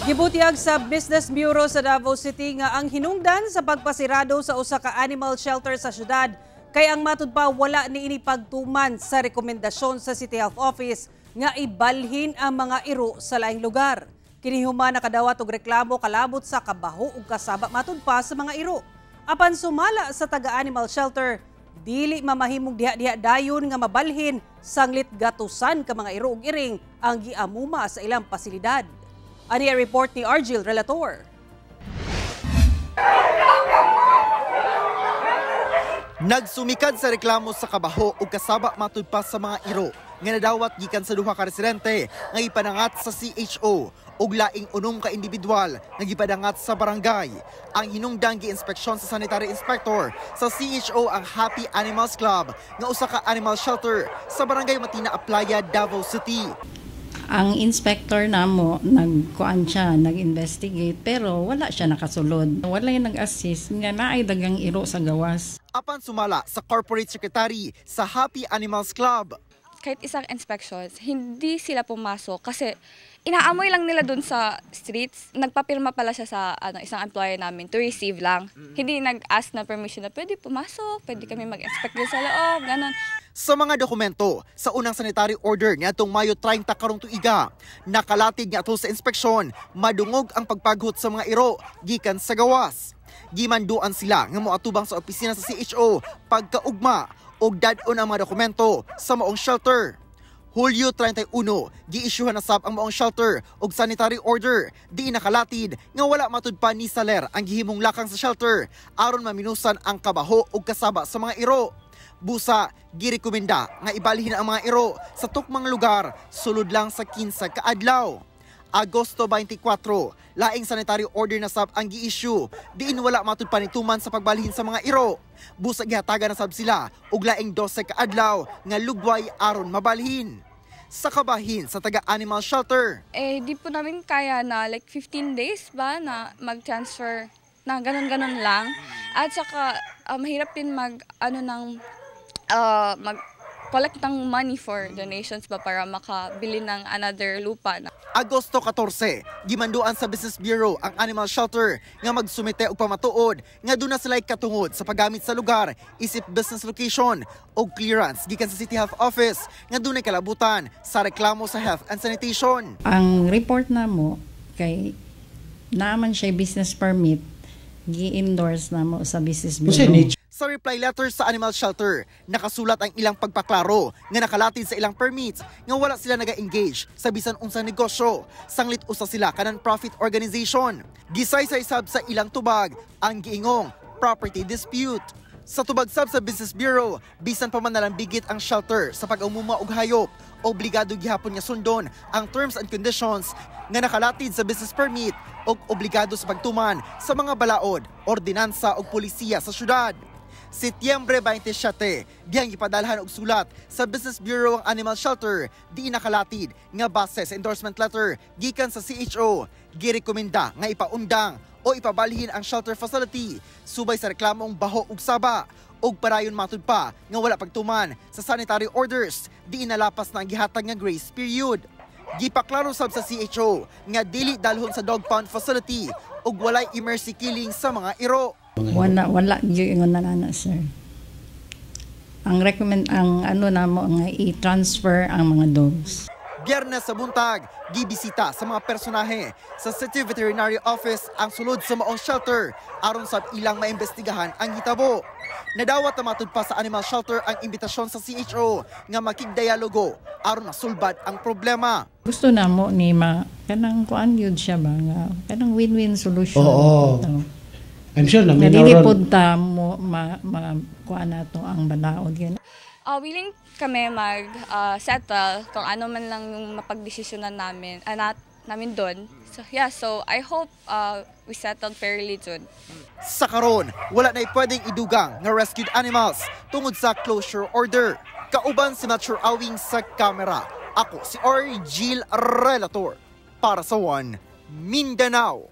Gibutyag sa Business Bureau sa Davao City nga ang hinungdan sa pagpasirado sa usa ka animal shelter sa syudad kay ang matud pa wala niini pagtuman sa rekomendasyon sa City Health Office nga ibalhin ang mga iro sa laing lugar. Kini human nakadawat og reklamo kalabot sa kabaho ug kasaba matud pa sa mga iro. Apan sumala sa taga-animal shelter, dili mamahimong diha-diha dayon nga mabalhin sanglit gatusan ka mga iro ug iring ang giamuma sa ilang pasilidad. Ani ang report ni Argil Relator. Nagsumikad sa reklamo sa kabaho ug kasaba matud pa sa mga iro nga nadawat gikan sa duha ka residente nga gipanangat sa CHO ug laing unom ka individual nga gipadangat sa barangay. Ang hinungdang giinspeksyon sa sanitary inspector sa CHO ang Happy Animals Club nga usa ka animal shelter sa Barangay Matina, Aplaya, Davao City. Ang inspector namo nagkuan siya, nag-investigate, pero wala siya nakasulod. Wala yung nag-assist nga naay dagang iro sa gawas. Apan sumala sa corporate secretary sa Happy Animals Club, kahit isang inspections, hindi sila pumasok kasi inaamoy lang nila dun sa streets. Nagpapirma pala siya sa isang employer namin to receive lang. Hindi nag-ask na permission na pwede pumasok, pwede kami mag-inspect dun sa loob, ganun. Sa mga dokumento, sa unang sanitary order niadtong Mayo 30 karong tuiga, nakalatid nga ato sa inspeksyon, madungog ang pagpaghot sa mga iro gikan sa gawas. Gimanduan sila nga moatubang sa opisina sa CHO pagkaugma og dad-on ang mga dokumento sa maong shelter. Hulyo 31, giisyuhan na sab ang maong shelter og sanitary order di nakalatid nga wala matud pa ni Saler ang gihimong lakang sa shelter aron maminusan ang kabaho og kasaba sa mga iro. Busa, girekomenda nga ibalhin ang mga iro sa tukmang lugar sulod lang sa 15 ka adlaw. Agosto 24, laing sanitary order na sab ang gi-issue diin wala matud pa nituman sa pagbalhin sa mga iro. Busa gihatagan na sab sila og laing 12 ka adlaw nga lugway aron mabalhin. Sa kabahin sa taga animal shelter, Eh, di po namin kaya na like 15 days ba na mag-transfer na ganun-ganun lang. At saka mahirap din mag ano ng mag collect ng money for donations ba para makabili ng another lupa. Na. Agosto 14, gimanduan sa Business Bureau ang animal shelter nga magsumite og pamatuod nga duna sila katungod sa paggamit sa lugar isip business location og clearance gikan sa City Health Office nga dunay kalabutan sa reklamo sa health and sanitation. Ang report namo kay naaman siya business permit, gi-endorse namo sa Business Bureau. Sa reply letter sa animal shelter, nakasulat ang ilang pagpaklaro nga nakalatid sa ilang permits nga wala sila naga-engage sa bisan unsang negosyo, sanglit usa sila ka non-profit organization. Gisaysay sab sa ilang tubag ang giingong property dispute. Sa tubag sab sa Business Bureau, bisan pa man nalambigit ang shelter sa pag-umuma og hayop, obligado gihapon nga sundon ang terms and conditions nga nakalatid sa business permit ug obligado sa pagtuman sa mga balaod, ordinansa ug polisiya sa syudad. Setyembre 27, diyang gipadalhan og sulat sa Business Bureau ang animal shelter di nakalatid nga base sa endorsement letter gikan sa CHO, girekomenda nga ipaundang o ipabalhin ang shelter facility subay sa reklamong baho ug saba ug parayon matud pa nga wala pagtuman sa sanitary orders di inalapas na ang gihatag nga grace period. Gipaklaro sab sa CHO nga dili dalhon sa dog pound facility ug walay emergency killing sa mga iro. Wala gyud ingon na na, sir. Ang recommend ang ano namo nga i-transfer ang mga dogs. Biyernes sa buntag, gibisita sa mga personahe sa City Veterinary Office ang sulod sa maong shelter aron sa ilang maimbestigahan ang hitabo. Nadawat na matud pa sa animal shelter ang imbitasyon sa CHO nga makigdialogo aron masulbad ang problema. Gusto namo ni ma kanang kuan yun siya ba nga kanang win-win solution. Oo. Ito. I'm sure na Nga dili minaron. pud ta mo ma kuan nato ang balaod yun. Willing kami mag-settle kung ano man lang yung mapagdesisyonan namin, namin doon. So yeah, so I hope we settled fairly soon. Sa karon, wala na pwedeng idugang nga rescued animals tungod sa closure order. Kauban si Mature Awing sa kamera. Ako si Argil Relator para sa One Mindanao.